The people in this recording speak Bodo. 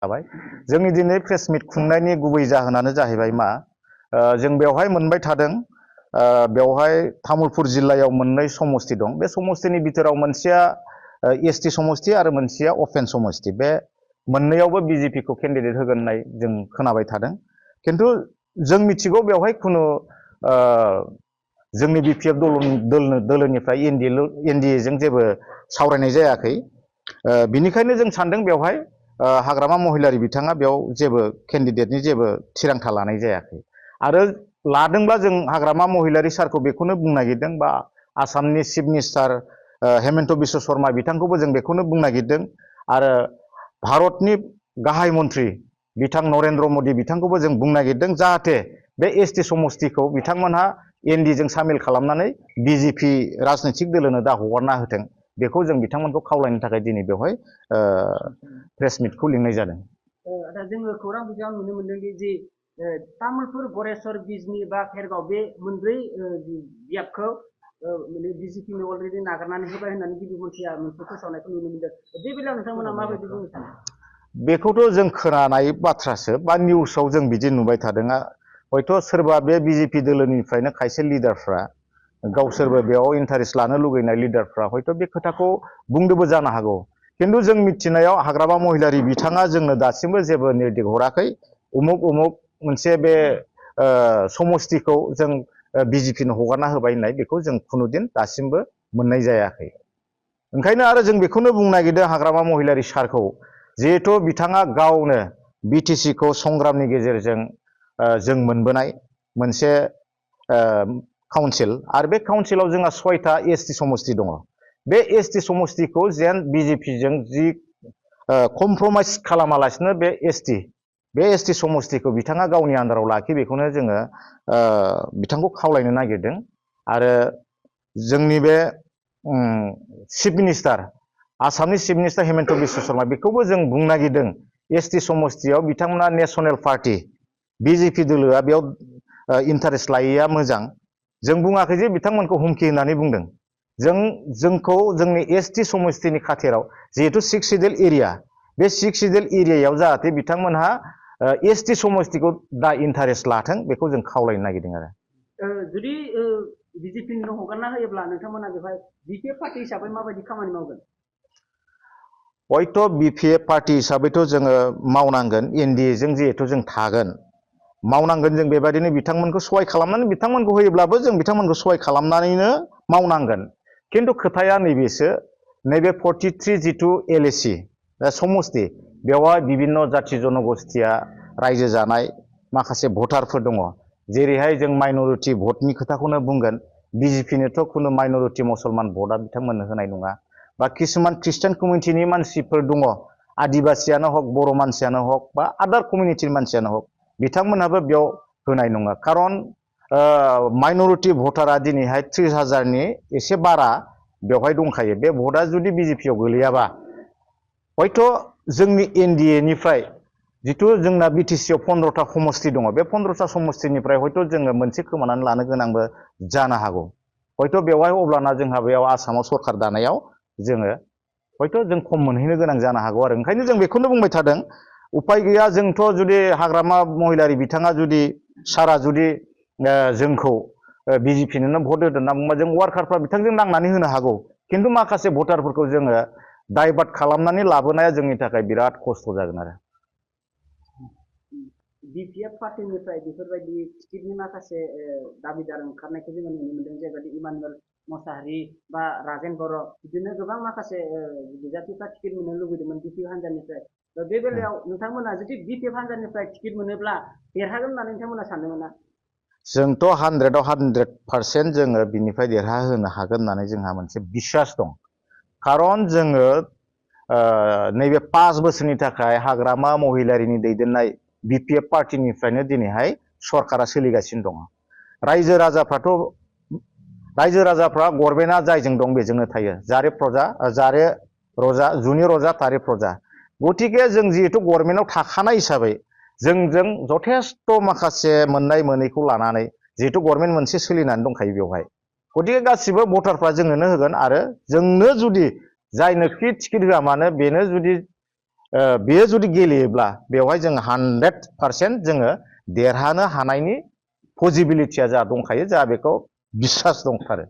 थाबाय जोंनि दिनै प्रेस मिट खुंनायनि गुबै जाहोनानो जाहैबाय मा जों बेवहाय मोनबाय थादों बेवहाय तामुलपुर जिल्लायाव मोननै समस्ति दं बे समस्तिनि बिथोराव मोनसेया एसटी समस्ति आरो मोनसेया अपेन समस्ति बे मोननैयावबो बीजेपीखौ केन्डिडेट होगोन होननाय जों खोनाबाय थादों किन्तु जों मिथिगौ बेवहाय खुनु जोंनि बिपिएफ दोलोनिफ्राय एनडिएजों जेबो सावरायनाय जायाखै बिनिखायनो जों सानदों बेवहाय हाग्रामा महिलारि बिथाङा बेयाव जेबो केन्डिडेटनि जेबो थिरांथा लानाय जायाखै आरो लादोंब्ला जों हाग्रामा महिलारि सारखौ बेखौनो बुंनो नागिरदों बा आसामनि चिफ मिनिस्टार हेमन्त बिश्व शर्मा बिथांखौबो जों बेखौनो बुंनो नागिरदों आरो भारतनि गाहाय मन्त्रि बिथां नरेन्द्र मदि बिथांखौबो जों बुंनो नागिरदों जाहाथे बे एसटी समस्तिखौ बिथांमोनहा एनडिएजों सामिल खालामनानै बीजेपी राजनैतिक दोलोनो दा हगारना होथों बेखौ जों बिथांमोनखौ खावलायनो थाखाय दिनै बेवहाय प्रेस मिटखौ लिंनाय जादों। दा जोङो खौरां बिजोङाव नुनो मोनदों दि तामुलपुर गरेस्वर बिजनी बा भेरगाव बे मोनब्रै बियाबखौ बीजेपीनो अलरेडि नागारनानै होबाय होननानै गिबि मन्थ्रिया मोनसे फोसावनायखौ नुनो मोनदों बे बेलायाव नोंथांमोना माबायदि बुंनो सानो? बेखौथ' जों खोनानाय बाथ्रासो बा निउसाव जों बिदि नुबाय थादों हयथ' सोरबा बे बीजेपी दोलोनिफ्रायनो खायसे लिडारफ्रा गावसोरबो बेयाव इन्टारेस्ट लानो लुगैनाय लिडारफ्रा हयथ' बे खोथाखौ बुंदोंबो जानो हागौ किन्तु जों मिथिनायाव हाग्रामा महिलारि बिथाङा जोंनो दासिमबो जेबो निर्देश हराखै उमुक उमुक मोनसे बे समस्तिखौ जों बीजेपीनो हगारना होबाय होननाय बेखौ जों खुनुदिन दासिमबो मोननाय जायाखै ओंखायनो आरो जों बेखौनो बुंनो नागिरदों हाग्रामा महिलारि सारखौ जिहेथु बिथाङा गावनो बिटिसिखौ संग्रामनि गेजेरजों जों मोनबोनाय मोनसे काउन्सिल आरो बे काउन्सिलाव जोंहा 6टा एसटी समस्ति दङ बे एसटी समस्तिखौ जेन बीजेपीजों जि कमप्रमाइज खालामालासिनो बे एसटी समस्तिखौ बिथाङा गावनि आन्दाराव लाखि बेखौनो जोङो बिथांखौ खावलायनो नागिरदों आरो जोंनि बे चिफ मिनिस्टार आसामनि चिफ मिनिस्टार हेमन्त बिश्व शर्मा बेखौबो जों बुंनो नागिरदों एसटी समस्तियाव बिथांमोना नेशनेल पार्टी बीजेपी दोलोआ बेयाव इन्टारेस्ट लायैया मोजां जों बुङाखै जे बिथांमोनखौ हुमखि होननानै बुंदों जोंखौ जोंनि एसटी समस्तिनि खाथिराव जिहेतु 6 सिडिउल एरिया बे 6 सिडिउल एरियायाव जाहाथे बिथांमोनहा एसटी समस्तिखौ दा इन्टारेस्ट लाथों बेखौ जों खावलायनो नागिरदों आरो जुदि बीजेपीनो हगारना होयोब्ला नोंथांमोना बेवहाय बिपिएफ पार्टी हिसाबै माबायदि खामानि मावगोन? हयथ' बिपिएफ पार्टी हिसाबैथ' जोङो मावनांगोन एनडिएजों जिहेथु जों थागोन मावनांगोन जों बेबायदिनो बिथांमोनखौ सहाय खालामनानै बिथांमोनखौ होयोब्लाबो जों बिथांमोनखौ सहाय खालामनानैनो मावनांगोन किन्तु खोथाया नैबेसो नैबे 43 जिथु एलएसि समस्ति बेवहाय बिभिन्न जाथि जनगोष्ठीया रायजो जानाय माखासे भटारफोर दङ जेरैहाय जों माइनरिटि भटनि खोथाखौनो बुंगोन बीजेपीनोथ' खुनु माइनरिटि मुसलमान भटआ बिथांमोननो होनाय नङा बा किसुमान ख्रिस्टान कमिउनिटिनि मानसिफोर दङ आदिबासियानो हक बर' मानसियानो हक बा आदार कमिउनिटिनि मानसियानो हक बिथांमोनहाबो बेयाव होनाय नङा खारन माइनरिटि भटारा दिनैहाय 30,000नि एसे बारा बेवहाय दंखायो बे भटआ जुदि बीजेपीआव गोलैयाबा हयथ' जोंनि एनडिएनिफ्राय जिथु जोंना बिटिसिआव 15टा समस्ति दङ बे 15टा समस्तिनिफ्राय हयथ' जोङो मोनसे खोमानानै लानो गोनांबो जानो हागौ हयथ' बेवहाय अब्लाना जोंहा बेयाव आसामाव सरखार दानायाव जोङो हयथ' जों खम मोनहैनो गोनां जानो हागौ आरो ओंखायनो जों बेखौनो बुंबाय थादों उपाय गैया जोंथ' जुदि हाग्रामा महिलारि बिथाङा जुदि सारा जुदि जोंखौ बीजेपीनो भट होदो होनना बुंबा जों वार्कारफ्रा बिथांजों नांनानै होनो हागौ किन्तु माखासे भटारफोरखौ जोङो डाइभार्ट खालामनानै लाबोनाया जोंनि थाखाय बिराद खस्थ' जागोन आरो बिपिएफ पार्टीनिफ्राय बेफोरबायदि टिकेटनि माखासे दाबिदार ओंखारनायखौ जोङो नुनो मोनदों जेरैबायदि इमानुएल मोसाहारि बा राजेन बर' बिदिनो गोबां माखासे बिजाथिफ्रा टिकेट मोननो लुबैदोंमोन बिपिएफ हान्जानिफ्राय बे बेलायाव नोंथांमोना जुदि बिपिएफ हान्जानिफ्राय टिकेट मोनोब्ला देरहागोन होननानै नोंथांमोना सानदोंमोन ना? जोंथ' 100आव 100% जोङो बिनिफ्राय देरहाहोनो हागोन होननानै जोंहा मोनसे बिसास दं खारन जोङो नैबे 5 बोसोरनि थाखाय हाग्रामा महिलारिनि दैदेननाय बिपिएफ पार्टीनिफ्रायनो दिनैहाय सरकारा सोलिगासिनो दङ रायजो राजाफ्रा गभर्नमेन्टआ जायजों दं बेजोंनो थायो जारे रजा जुनि रजा तारे प्रजा गतिके जों जिहेतु गभर्नमेन्टआव थाखानाय हिसाबै जोंजों जथेस्थ' माखासे मोननाय मोनैखौ लानानै जिहेतु गभर्नमेन्ट मोनसे सोलिनानै दंखायो बेवहाय गतिके गासिबो भटारफ्रा जोंनोनो होगोन आरो जोंनो जुदि जायनोखि टिकेट होआ मानो बेनो जुदि बेयो जुदि गेलेयोब्ला बेवहाय जों 100% जोङो देरहानो हानायनि पसिबिलिटिया जा दंखायो, जा बेखौ बिसास दंथारो।